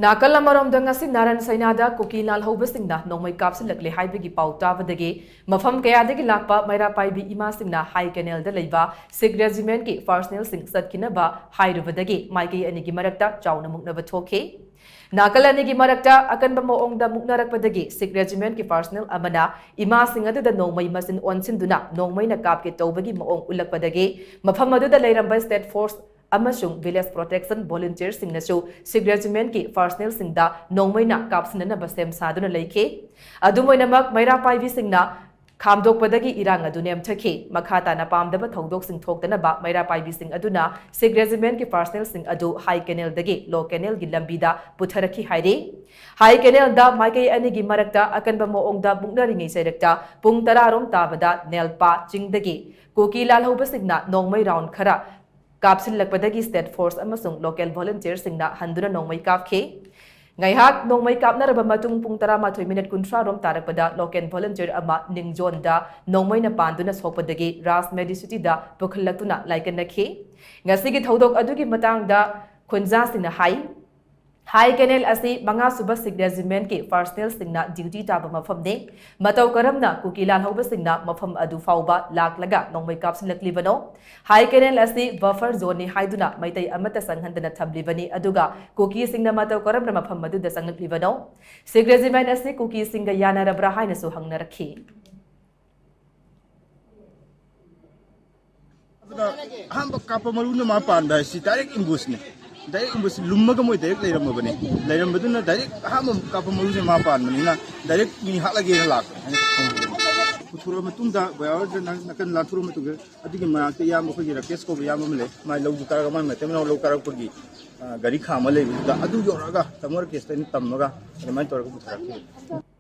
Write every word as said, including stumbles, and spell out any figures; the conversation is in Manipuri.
ꯅꯥꯀꯜ ꯑꯃꯔꯣꯝꯗ, ꯉꯁꯤ ꯅꯥꯔꯟ ꯁꯩꯅꯥꯗ ꯀꯨꯀꯤ ꯂꯥꯜꯍꯧꯕꯁꯤꯡꯅ ꯅꯣꯡꯃꯩ ꯀꯥꯞꯁꯤꯜꯂꯛꯂꯦ ꯍꯥꯏꯕꯒꯤ ꯄꯥꯎ ꯇꯥꯕꯗꯒꯤ ꯃꯐꯝ ꯀꯌꯥꯗꯒꯤ ꯂꯥꯛꯄ ꯃꯩꯔꯥ ꯄꯥꯏꯕꯤ ꯏꯃꯥꯁꯤꯡꯅ ꯍꯥꯏ ꯀꯦꯅꯦꯜꯗ ꯂꯩꯕ ꯁꯤꯈ ꯔꯦꯖꯤꯃꯦꯟꯠꯀꯤ ꯄꯥꯔꯁꯅꯦꯜꯁꯤꯡ ꯆꯠꯈꯤꯅꯕ ꯍꯥꯏꯔꯨꯕꯗꯒꯤ ꯃꯥꯏꯀꯩ ꯑꯅꯤꯒꯤ ꯃꯔꯛꯇ ꯆꯥꯎꯅ ꯃꯨꯛꯅꯕ ꯊꯣꯛꯈꯤ꯫ ꯅꯥꯀꯜ ꯑꯅꯤꯒꯤ ꯃꯔꯛꯇ ꯑꯀꯟꯕ ꯃꯑꯣꯡꯗ ꯃꯨꯛꯅꯔꯛꯄꯗꯒꯤ ꯁꯤꯈ ꯔꯦꯖꯤꯃꯦꯟꯠꯀꯤ ꯄꯥꯔꯁꯅꯦꯜ ꯑꯃꯅ ꯏꯃꯥꯁꯤꯡ ꯑꯗꯨꯗ ꯅꯣꯡꯃꯩ ꯃꯆꯤꯟ ꯑꯣꯟꯁꯤꯟꯗꯨꯅ ꯅꯣꯡꯃꯩꯅ ꯀꯥꯞꯀꯦ ꯇꯧꯕꯒꯤ ꯃꯑꯣꯡ ꯎꯠꯂꯛꯄꯗꯒꯤ ꯃꯐꯝ ꯑꯗꯨꯗ ꯂꯩꯔꯝꯕ ꯁ꯭ꯇꯦꯠ ꯐꯣꯔꯁ ꯑꯃꯁꯨꯡ ꯚꯤꯂꯦꯖ ꯄ꯭ꯔꯣꯇꯦꯛꯁꯟ ꯚꯣꯂꯨꯟꯇꯤꯌꯔꯁꯤꯡꯅꯁꯨ ꯁꯤꯈ ꯔꯦꯖꯤꯃꯦꯟꯠꯀꯤ ꯄꯥꯔꯁꯅꯦꯜꯁꯤꯡꯗ ꯅꯣꯡꯃꯩꯅ ꯀꯥꯞꯁꯤꯟꯅꯅꯕ ꯁꯦꯝ ꯁꯥꯗꯨꯅ ꯂꯩꯈꯤ꯫ ꯑꯗꯨꯝ ꯑꯣꯏꯅꯃꯛ, ꯃꯩꯔꯥ ꯄꯥꯏꯕꯤꯁꯤꯡꯅ ꯈꯥꯝꯗꯣꯛꯄꯗꯒꯤ ꯏꯔꯥꯡ ꯑꯗꯨ ꯅꯦꯝꯊꯈꯤ꯫ ꯃꯈꯥ ꯇꯥꯅ ꯄꯥꯝꯗꯕ ꯊꯧꯗꯣꯛꯁꯤꯡ ꯊꯣꯛꯇꯅꯕ ꯃꯩꯔꯥ ꯄꯥꯏꯕꯤꯁꯤꯡ ꯑꯗꯨꯅ ꯁꯤꯈ ꯔꯦꯖꯤꯃꯦꯟꯠꯀꯤ ꯄꯥꯔꯁꯅꯦꯜꯁꯤꯡ ꯑꯗꯨ ꯍꯥꯏ ꯀꯦꯅꯦꯜꯗꯒꯤ ꯂꯣ ꯀꯦꯅꯦꯜꯒꯤ ꯂꯝꯕꯤꯗ ꯄꯨꯊꯔꯛꯈꯤ ꯍꯥꯏꯔꯤ꯫ ꯍꯥꯏ ꯀꯦꯅꯦꯜꯗ ꯃꯥꯏꯀꯩ ꯑꯅꯤꯒꯤ ꯃꯔꯛꯇ ꯑꯀꯟꯕ ꯃꯑꯣꯡꯗ ꯃꯨꯛꯅꯔꯤꯉꯩ ꯆꯩꯔꯛꯇ ꯄꯨꯡ ꯇꯔꯥ ꯔꯣꯝ ꯇꯥꯕꯗ ꯅꯦꯜꯄꯥ ꯆꯤꯡꯗꯒꯤ ꯀꯨꯀꯤ ꯂꯥꯜꯍꯧꯕꯁꯤꯡꯅ ꯅꯣꯡꯃꯩ ꯔꯥꯎꯟ ꯈꯔ ꯀꯥꯞꯁꯤꯜꯂꯛꯄꯗꯒꯤ ꯁ꯭ꯇꯦꯠ ꯐꯣꯔꯁ ꯑꯃꯁꯨꯡ ꯂꯣꯀꯦꯜ ꯚꯣꯂꯨꯟꯇꯤꯌꯔꯁꯤꯡꯅ ꯍꯟꯗꯨꯅ ꯅꯣꯡꯃꯩ ꯀꯥꯞꯈꯤ꯫ ꯉꯥꯏꯍꯥꯛ ꯅꯣꯡꯃꯩ ꯀꯥꯞꯅꯔꯕ ꯃꯇꯨꯡ, ꯄꯨꯡ ꯇꯔꯥꯃꯥꯊꯣꯏ ꯃꯤꯅꯤꯠ ꯀꯨꯟꯊ꯭ꯔꯥ ꯔꯣꯝ ꯇꯥꯔꯛꯄꯗ ꯂꯣꯀꯦꯜ ꯚꯣꯂꯨꯟꯇꯤꯌꯔ ꯑꯃ ꯅꯤꯡꯖꯣꯟꯗ ꯅꯣꯡꯃꯩꯅ ꯄꯥꯟꯗꯨꯅ ꯁꯣꯛꯄꯗꯒꯤ ꯔꯥꯖ ꯃꯦꯗꯤꯁꯤꯇꯤꯗ ꯄꯨꯈꯠꯂꯛꯇꯨꯅ ꯂꯥꯏꯀꯠꯅꯈꯤ꯫ ꯉꯁꯤꯒꯤ ꯊꯧꯗꯣꯛ ꯑꯗꯨꯒꯤ ꯃꯇꯥꯡꯗ ꯈꯨꯟꯖꯥꯁꯤꯡꯅ ꯍꯥꯏ, ꯍꯥꯏ ꯀꯦꯅꯦꯜ ꯑꯁꯤ ꯃꯉꯥ ꯁꯨꯕ ꯁꯤꯈ ꯔꯦꯖꯤꯃꯦꯟꯠꯀꯤ ꯄꯥꯔꯁꯅꯦꯜꯁꯤꯡꯅ ꯗ꯭ꯌꯨꯇꯤ ꯇꯥꯕ ꯃꯐꯝꯅꯤ꯫ ꯃꯇꯧ ꯀꯔꯝꯅ ꯀꯨꯀꯤ ꯂꯥꯜꯍꯧꯕꯁꯤꯡꯅ ꯃꯐꯝ ꯑꯗꯨ ꯐꯥꯎꯕ ꯂꯥꯛꯂꯒ ꯅꯣꯡꯃꯩ ꯀꯥꯞꯁꯤꯜꯂꯛꯂꯤꯕꯅꯣ? ꯍꯥꯏ ꯀꯦꯅꯦꯜ ꯑꯁꯤ ꯕꯐꯔ ꯖꯣꯟꯅꯤ ꯍꯥꯏꯗꯨꯅ ꯃꯩꯇꯩ ꯑꯃꯠꯇ ꯆꯪꯍꯟꯗꯅ ꯊꯝꯂꯤꯕꯅꯤ, ꯑꯗꯨꯒ ꯀꯨꯀꯤꯁꯤꯡꯅ ꯃꯇꯧ ꯀꯔꯝꯅ ꯃꯐꯝ ꯑꯗꯨꯗ ꯆꯪꯂꯛꯂꯤꯕꯅꯣ? ꯁꯤꯈ ꯔꯦꯖꯤꯃꯦꯟꯠ ꯑꯁꯤ ꯀꯨꯀꯤꯁꯤꯡꯒ ꯌꯥꯅꯔꯕ꯭ꯔꯥ ꯍꯥꯏꯅꯁꯨ ꯍꯪꯅꯔꯛꯈꯤ꯫ ꯑꯗꯨꯗ ꯑꯍꯥꯟꯕ ꯀꯥꯞꯄ ꯃꯔꯨꯅ ꯃꯥ ꯄꯥꯟꯕ ꯍꯥꯏꯁꯤ ꯗꯥꯏꯔꯦꯛ ꯑꯦꯝꯕꯨꯁꯅꯦ꯫ ꯗꯥꯏꯔꯦꯛ ꯑꯦꯝꯕꯨꯁ ꯂꯨꯝꯃꯒ ꯃꯣꯏ ꯗꯥꯏꯔꯦꯛ ꯂꯩꯔꯝꯃꯕꯅꯦ꯫ ꯂꯩꯔꯝꯕꯗꯨꯅ ꯗꯥꯏꯔꯦꯛ ꯑꯍꯥꯟꯕ ꯀꯥꯞꯄ ꯃꯔꯨꯁꯦ ꯃꯥ ꯄꯥꯟꯕꯅꯤꯅ ꯗꯥꯏꯔꯦꯛ ꯃꯤ ꯍꯥꯠꯂꯒꯦꯅ ꯂꯥꯛꯄꯅꯦ ꯍꯥꯏꯅ ꯈꯪꯕꯅꯦ꯫ ꯄꯨꯊꯣꯔꯛꯑ ꯃꯇꯨꯡꯗ ꯕꯣꯌꯥꯔꯁꯦ ꯅꯥꯀꯟ ꯂꯥꯟꯊꯣꯔꯛꯑ ꯃꯇꯨꯡꯗ ꯑꯗꯨꯒꯤ ꯃꯅꯥꯛꯇ ꯏꯌꯥꯝꯕ ꯑꯩꯈꯣꯏꯒꯤ ꯔꯥꯀꯦꯁ ꯀꯧꯕ ꯏꯌꯥꯝꯕ ꯑꯃ ꯂꯩ꯫ ꯃꯥꯏ ꯂꯧꯁꯨ ꯀꯥꯔꯒ ꯃꯥꯏ ꯃꯇꯩ ꯃꯅꯥꯎ ꯂꯧ ꯀꯥꯔꯛꯄꯒꯤ, ꯑ, ꯒꯥꯔꯤ ꯈꯥꯝꯃ ꯂꯩꯕꯗꯨꯗ ꯑꯗꯨ ꯌꯧꯔꯛꯑꯒ ꯇꯥꯃꯣ ꯔꯥꯀꯦꯁꯇ ꯑꯩꯅ ꯇꯝꯃꯒ ꯑꯗꯨꯃꯥꯏꯅ ꯇꯧꯔꯒ ꯄꯨꯊꯣꯔꯛꯈꯤꯕꯅꯤ꯫